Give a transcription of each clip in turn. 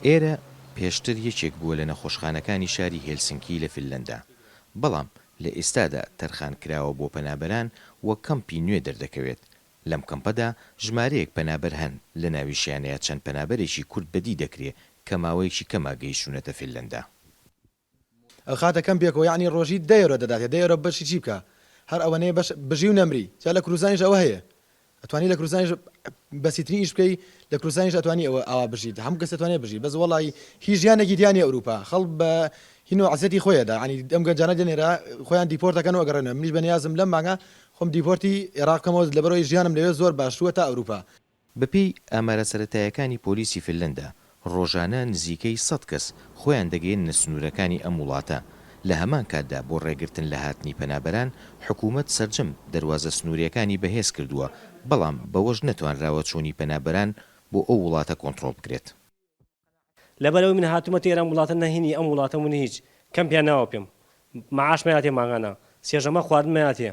ئێرە پێشتر یەکێک بووە لە نەخۆشخانەکانی شاری هێلسنکی لە فنلەندا، بەڵام لە ئێستادا تەرخان کراوە بۆ پەنابەران و کەمپی نوێ دەردەکەوێت. لەم کەمپەدا ژمارەیەک پەنابەر هەن، لە ناویشیانەیا چەند پەنابەرێکی کورد بەدی دەکرێ کە ماوەیەکی کەمە گەیشتوونەتە فنلەندا. ئەخاتە کەمپێکەوە یەعنی ڕۆژی دە یۆرۆ دەداتێ دە یۆرۆ بەشی چی بکا هەر ئەوەنەیە بەش بژی و نەمری جا لە کوردستانیش ئەوە هەیە ئەتوانی لە کوردستانیش بەسیترین ئیش بکەی لە کوردستانیش ئەتوانی ئەوە ئاوا بژیت هەموو کەس ئەتوانێ بژی بەس وەڵی هیچ ژیانێکی تیا نیە ئەوروپا خەڵک بە هین و عەزیەتی خۆی ئەدا یەعنی ئەم گەنجانە دێن ئێرە خۆیان deport ئەکەن و ئەگەڕێنەوە منیش بەنیازم لەم مانگە خۆم deport ی ئێراق بکەمەوە لەبەرئەوەی ژیانم لەوێ زۆر باشتروە تا ئەوروپا. بەپێی ئامارە سەرەتایەکانی پۆلیسی فنلەندا، ڕۆژانە نزیکەی سەد کەس خۆیان دەگەیەننە سنوورەکانی ئەم وڵاتە، لە هەمان کاتدا بۆ ڕێگرتن لە هاتنی پەنابەران، حکوومەت سەرجەم دەروازە سنوورییەکانی بەهێز کردووە، بەڵام بەوەش نەتوانراوە چوونی پەنابەران بۆ ئەو وڵاتە کۆنتڕۆڵ بکرێت. لەبەرئەوەی من هاتومەتە ئێرە ئەم وڵاتە نە هینی ئەم وڵاتەم و نە هیچ کەمپیان ناوە پێم معاش مەیاتێ مانگانە سێژەمە خواردن مەیاتێ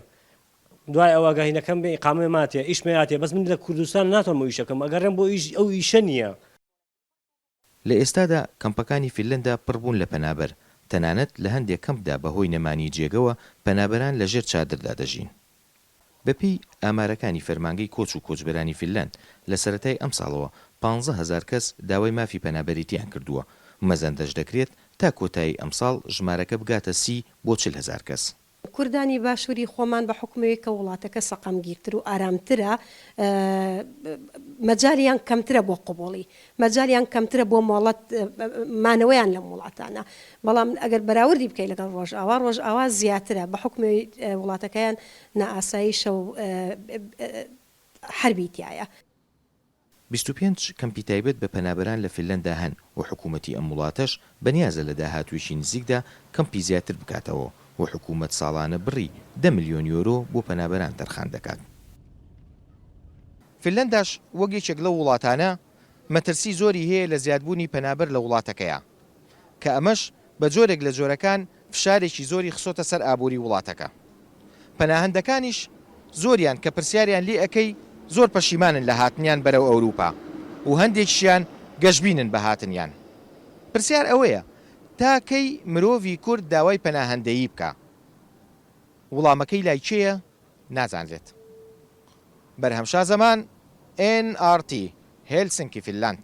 دوای ئەوە ئەگەر هینەکەم بێ ئیقامەێ ماتێ ئیش مەیاتێ بەس من لە کوردستان ناتوانم ئەو ئیشەکەم ئەگەڕێم بۆ ئیش ئەو ئیشە نییە. لە ئێستادا کەمپەکانی فینلەندا پڕ بوون لە پەنابەر، تەنانەت لە هەندێک کەمپدا بەهۆی نەمانی جێگەوە پەنابەران لەژێر چادردا دەژین. بەپێی ئامارەکانی فەرمانگەی کۆچ و کۆچبەرانی فینلەند، لە سەرەتای ئەمساڵەوە 15 هەزار کەس داوای مافی پەنابەرێتیان کردووە، مەزەندەش دەکرێت تا کۆتایی ئەمساڵ ژمارەکە بگاتە 30 بۆ 40 هەزار کەس. کوردانی باشوری خۆمان بە حوکمەوەی کە وڵاتەکە سەقامگیرتر و ئارامترە مەجالیان کەمترە بۆ قبوڵی مەجالیان کەمترە بۆ مۆڵەت مانەوەیان لەم وڵاتانە بەڵام ئەگەر بەراوردی بکەی لەگەڵ ڕۆژئاوا ڕۆژئاوا زیاترە بە حوکمی وڵاتەکەیان نائاسایشە و حەربی تیایە. 25 کەمپی تایبەت بە پەنابەران لە فنلەندا هەن و حکوومەتی ئەم وڵاتەش بەنیازە لە داهاتوویەکی نزیکدا کەمپی زیاتر بکاتەوە و حکوومەت ساڵانە بڕی دە ملیۆن یۆرۆ بۆ پەنابەران تەرخان دەکات. فنلەنداش وەک یەکێک لەو وڵاتانە مەترسی زۆری هەیە لە زیادبوونی پەنابەر لە وڵاتەکەیا، کە ئەمەش بە جۆرێک لە جۆرەکان فشارێکی زۆری خسۆتە سەر ئابووری وڵاتەکە. پەناهەندەکانیش زۆریان کە پرسیاریان لێ ئەکەی زۆر پەشیمانن لە هاتنیان بەرەو ئەوروپا و هەندێکیشیان گەشبینن بە هاتنیان. پرسیار ئەوەیە تا کەی مرۆڤی کورد داوای پەناهەندەیی بکا؟ وڵامەکەی لای کێیە نازانرێت. بەرهەم شازەمان، ئێن ئاڕ تی، هێلسنکی فینلاند.